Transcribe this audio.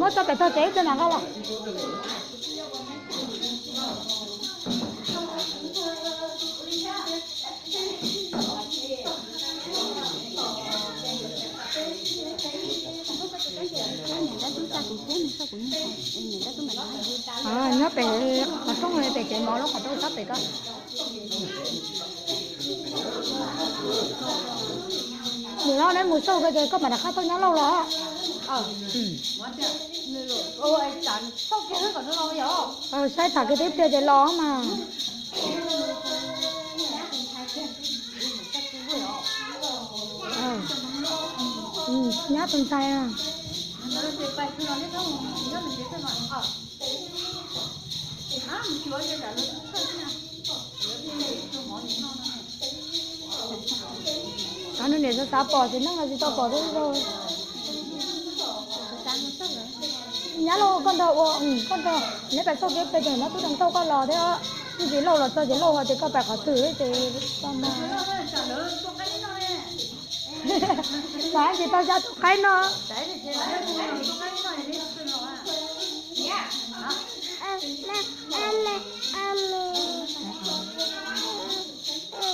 Muab tso pem tog tsev ib pliag mam nqa los. Nyob pem qhov rooj pem kev mov lub qhov rooj sab pem ko. Nim no neb mus xauj ko ces koj mam rov qab tuaj nyob Lauj los. Saib tham kiag tib pliag ces los mas. Nyab tus ntxhais. Cov nws niam xav xav pom txiv neej los tsis tau pom thiab. Nyab Lauj, koj nrog ua, koj nrog neb pais xauj kiag pem ces neb twb nrog koj los thiab. Txiv Lauj los txog ces Lauj hais tias koj pais qhov twg ces tau mas. Mas tsis tau xyab tus qaib no.